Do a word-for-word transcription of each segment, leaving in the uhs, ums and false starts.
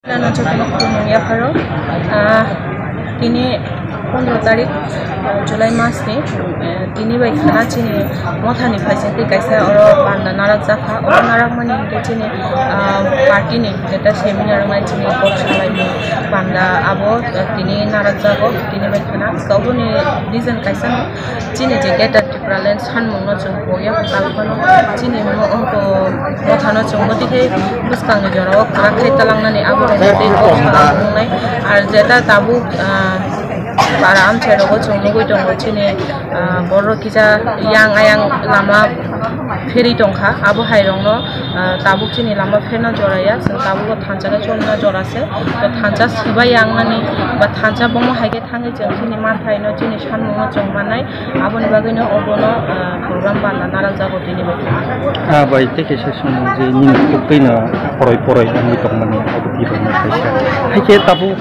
Nano jotono khulumung yapharo. Ah, tini pondro tarik, ah, July mas ni, eh, tini bai khana chini mothani phaisingtwi kaisa oro panda narak jakha. Oro narakmani hwnkhe chini, ah, party ni jeta seminar wngnai chini kok salaimung panda abo, eh, tini narak jago. Tini bai khana kaboni reason kaisa no chini je Greater Tipraland sanmungno chwng pogya kwtal phano chini mo-, ongko mothano chwng bwtwi khe bwskangni jorao kwrak khe talangnani abo rwngmani tei kok salang wngnai. Ar jeta tabuk, ah, para amchai rogo chwng nugui tongo chini, ah, borok kisa yang ayang lama pherwi tongkha, abo hai rokno, ah, tabuk chini lama pherna jora ya, chwng tabugo thansa khe chomna jora se, to thansa swbai ya wngnani ba thansa bomo hai khe thangwi chwng chini manthai no chini sanmung no chwng mannai, aboni bagwi no obo no, ah, program bana narak jago tini bo. Ah, bai, tei kaisa swngo je nini khuktwi no poroi poroi wngwi tongmani abo twi rokno kaisa. Hai khe tabuk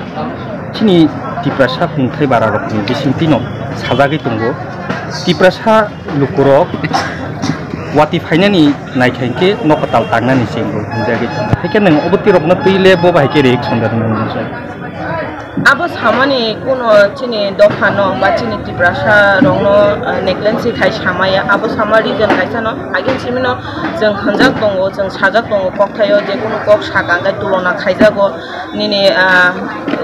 chini Tiprasa kungthai bara rokni bisingtwi no sajagwi tongo. Tiprasa lukurok watwi phainani naikha hinkhe nok kwtal tangnani se hinwi hinjagwi tongo. Haikhe nwng obo tirokno twi le bo bahai khe reaction da rwna nang. Abo samani kuno chini dophano ba chini Tiprasa rokno, ah, negligence khai samaya. Abo sama reason kaisano. Agin simino chwng hwnjak tongo, chwng sajak tongo, kokthaio je kuno kok sakha hwnkhe tulona khaijago. Nini, ah,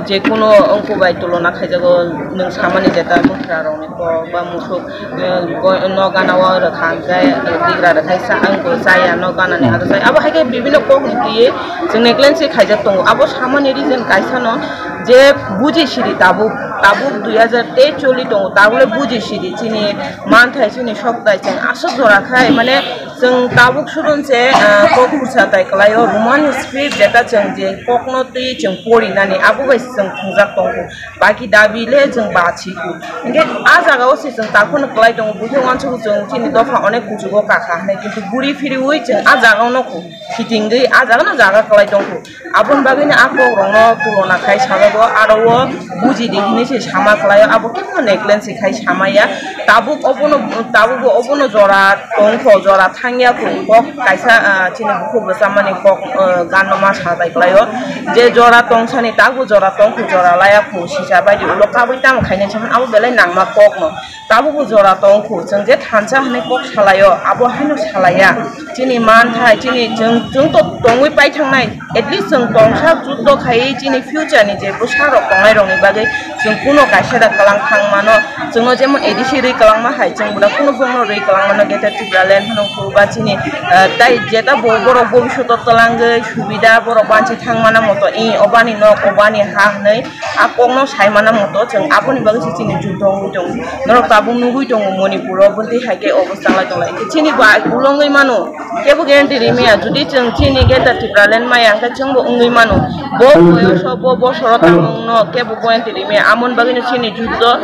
je kuno wngku bai tulona khaijago, nwng samani jeta mwkhrarokni kok ba musuk, eh, go-, no gana o rwkha hwnkhe, tigra rwkhai sa wngku chaya no ganani aro chaya. Abo hai khe bibinno kokni twiwi chwng negligence khaijak tongo. Abo samani reason kaisano je buji siri tabuk, tabuk dui hajar teis choli tongo, tabukle buji siri chini manthai chini soktai chwng aswk jora khai mane Chwng tabuk sudun se, ah, kok khursa tai kwlaio, Roman script jeta chwng je kokno twi chwng porinani, abo bai se chwng thwngjak tongkhu. Baki dabi le chwng bachiku. Hinkhe ah jaga o se chwng takhwno kwlai tongo, buphang uansukgo chwng chini dopha onek kuchugo kakha hinwi, kintu guri phiriwi chwng ah jaga o nokho, khitingwi ah jaga no jaga kwlai tongkhu. Aboni bagwino a kokrokno tulona khai sajago, aro o buji di hinwi se sama kwlaio, abo kebo neglect se khai samaya. Tabuk obono, tabukbo obono jora tongkho, jora thangya kho, kok kaisa, ah, chini bukhuk rwchapmani kok, ah, ganno ma sabai kwlaio. Je jora tongsani tabukbo jora tongkho, jora laya kho, sisa baidi ulo kabui tamo khainai saman, abo belai nangma kokno. Tabukbo jora tongkhu, chwng je thansa hwnwi kok salaio, abo haino salaiya. Chini manthai, chini chwng, chwng to tongwi paithangnai, at least chwng tongsa juddo khaiwi chini future ni je bwsarok tongnairokni bagwi chwng kuno kaisa da kwlang thang mano. Chwngno jemon A D C rwi kwlangma hai, chwng boda kuno bongno rwi kwlang mano, Greater Tipraland hwno kho ba chini, ah, tai jeta bo borok bobishoto twlangwi subida borok banchi thang mana moto, i obani nok, obani ha hwnwi. A kokno sai mana moto chwng aboni bagwi se chini juddo wngwi tongo. Norok tabuk nugwi tongo Manipur o bwtwi hai khe obostha lai tonglai. Chini bai ulongwi mano, kebo guarantee rimaya. Jodi chwng chini Greater Tipraland maya hwnkhe chwngbo wngwi mano. Bo boyoso, bo bosoro tamo wngno kebo guarantee rimaya. Amoni bagwino chini juddo, ah,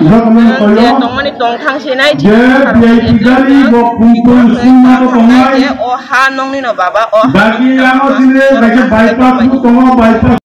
je tongmani tongthang se nai, chini je o ha nongni no baba, o ha nongni no baba.